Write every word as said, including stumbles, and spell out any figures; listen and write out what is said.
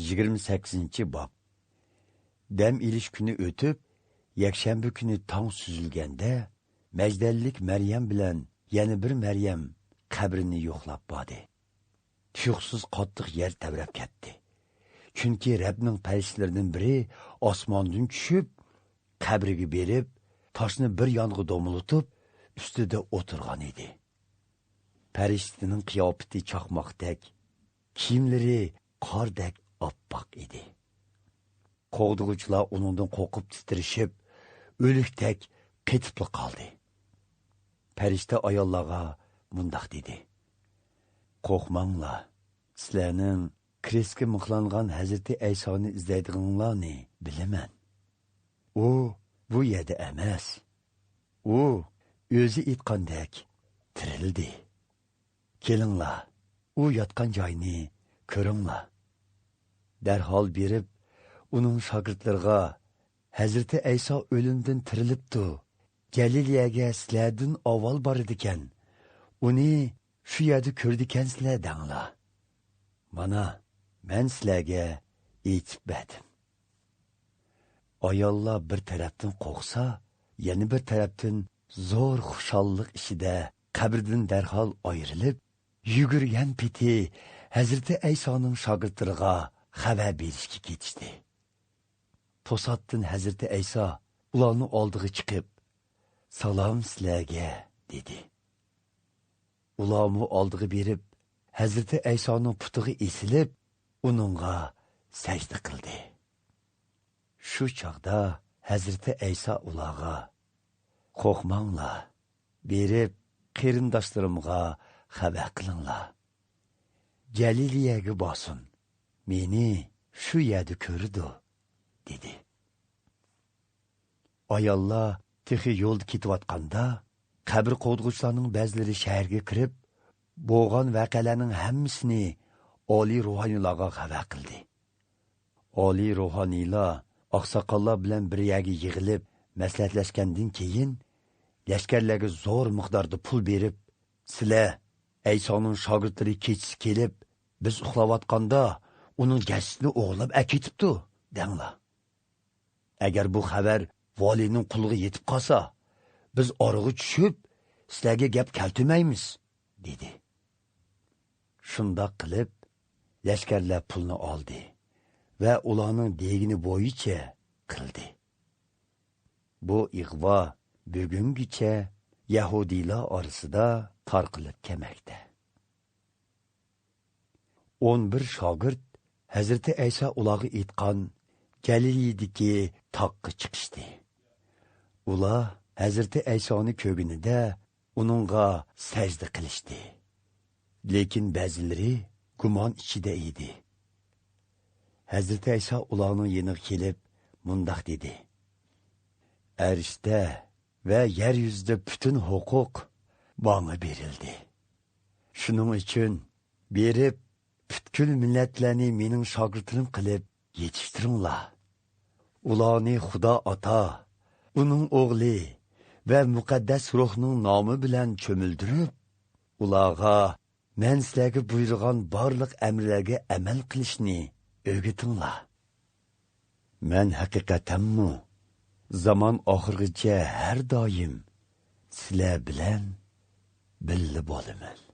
يىگىرمە سەككىزىنچى باب. دەم ئېلىش كۈنى ئۆتۈپ، يەكشەنبە كۈنى تاڭ سۈزۈلگەندە، مەجدەللىك مەريەم بىلەن يەنە بىر مەريەم قەبرىنى يوقلاپ باردى. تۇيۇقسىز قاتتىق يەر تەۋرەپ كەتتى. چۈنكى رەبنىڭ پەرىشتىلىرىدىن بىرى ئاسماندىن چۈشۈپ، قەبرىگە بېرىپ، تاشنى بىر يانغا دومىلىتىپ، ئۈستىدە ئولتۇرغان ئىدى. پەرىشتىنىڭ قىياپىتى چاقماقتەك، كىيىملىرى قاردەك ئاپئاق ئىدى. قوغدىغۇچىلار ئۇنىڭدىن قورقۇپ تىترىشىپ، ئۆلۈكتەك قېتىپلا قالدى. پەرىشتە ئاياللارغا مۇنداق دېدى: «قورقماڭلار، سىلەرنىڭ كرېستكە مىخلانغان ھەزرىتى ئەيسانى ئىزدەيدىغىنىڭلارنى بىلىمەن. ئۇ بۇ يەردە ئەمەس. ئۇ ئۆزى ئېيتقاندەك تىرىلدى. كېلىڭلار، ئۇ ياتقان جاينى كۆرۈڭلار.» دەرھال بېرىپ، ئۇنىڭ شاگىرتلىرىغا: «ھەزرىتى ئەيسا ئۆلۈمدىن تىرىلىپتۇ. جەلىلىيەگە سىلەردىن ئاۋۋال بارىدىكەن. ئۇنى شۇ يەردە كۆرىدىكەنسىلەر» دەڭلار. مانا، مەن سىلەرگە ئېيتىپ بەردىم. ئاياللار بىر تەرەپتىن قورقسا، يەنە بىر تەرەپتىن زور خۇشاللىق ئىچىدە قەبرىدىن دەرھال ئايرىلىپ، يۈگۈرگەن پېتى ھەزرىتى ئەيسانىڭ شاگىرتلىرىغا خەۋەر بېرىشكە كېتىشتى. توساتتىن ھەزرىتى ئەيسا ئۇلارنىڭ ئالدىغا چىقىپ: «سالام سىلەرگە» دېدى. ئۇلارمۇ ئالدىغا بېرىپ، ھەزرىتى ئەيسانىڭ پۇتىغا ئېسىلىپ، ئۇنىڭغا سەجدە قىلدى. شۇ چاغدا ھەزرىتى ئەيسا ئۇلارغا: «قورقماڭلار، بېرىپ قېرىنداشلىرىمغا خەۋەر قىلىڭلار. جەلىلىيەگە بارسۇن، مېنى شۇ يەردە كۆرىدۇ» دېدى. ئاياللار تېخى يولدا كېتىۋاتقاندا، قەبرە قوغدىغۇچىلارنىڭ بەزىلىرى شەھەرگە كىرىپ، بولغان ۋەقەلەرنىڭ ھەممىسىنى ئالىي روھانىيلارغا خەۋەر قىلدى. ئالىي روھانىيلار ئاقساقاللار بىلەن بىر يەرگە يىغىلىپ مەسلىھەتلەشكەندىن كېيىن، لەشكەرلەرگە زور مىقداردا پۇل بېرىپ: «سىلەر، ئەيسانىڭ شاگىرتلىرى كېچىسى كېلىپ، بىز ئۇخلاۋاتقاندا ئۇنىڭ جەسىتىنى ئوغرىلاپ ئەكېتىپتۇ» دەڭلار. «ئەگەر بۇ خەۋەر ۋالىينىڭ قۇلىغا يېتىپ قالسا، بىز ئارىغا چۈشۈپ، سىلەرگە گەپ كەلتۈرمەيمىز» دېدى. شۇنداق قىلىپ، لەشكەرلەر پۇلنى ئالدى ۋە ئۇلارنىڭ دېگىنى بويىچە قىلدى. بۇ ئىغۋا بۈگۈنگىچە يەھۇدىيلار ئارىسىدا تارقىلىپ كەلمەكتە. ئون بىر شاگىرت ھەزرىتى ئەيسا ئۇلارغا ئېيتقان جەلىلىيىدىكى تاغقا چىقىشتى. ئۇلار ھەزرىتى ئەيسانى كۆرگىنىدە ئۇنىڭغا سەجدە قىلىشتى. لېكىن بەزىلىرى گۇمان ئىچىدە ئىدى. ھەزرىتى ئەيسا ئۇلارنىڭ يېنىغا كېلىپ مۇنداق دېدى: «ئەرشتە ۋە يەر يۈزىدە پۈتۈن ھوقۇق ماڭا بېرىلدى. شۇنىڭ ئۈچۈن بېرىپ، پۈتكۈل مىللەتلەرنى مېنىڭ شاگىرتلىرىم قىلىپ يېتىشتۈرۈڭلار. ئۇلارنى خۇدا ئاتا، ئۇنىڭ ئوغلى ۋە مۇقەددەس روھنىڭ نامى بىلەن چۆمۈلدۈرۈپ، ئۇلارغا مەن سىلەرگە بۇيرۇغان بارلىق ئەمرلەرگە ئەمەل قىلىشنى ئۆگىتىڭلار. مەن ھەقىقەتەنمۇ زامان ئاخىرغىچە ھەر دائىم سىلەر بىلەن بىللە بولىمەن.»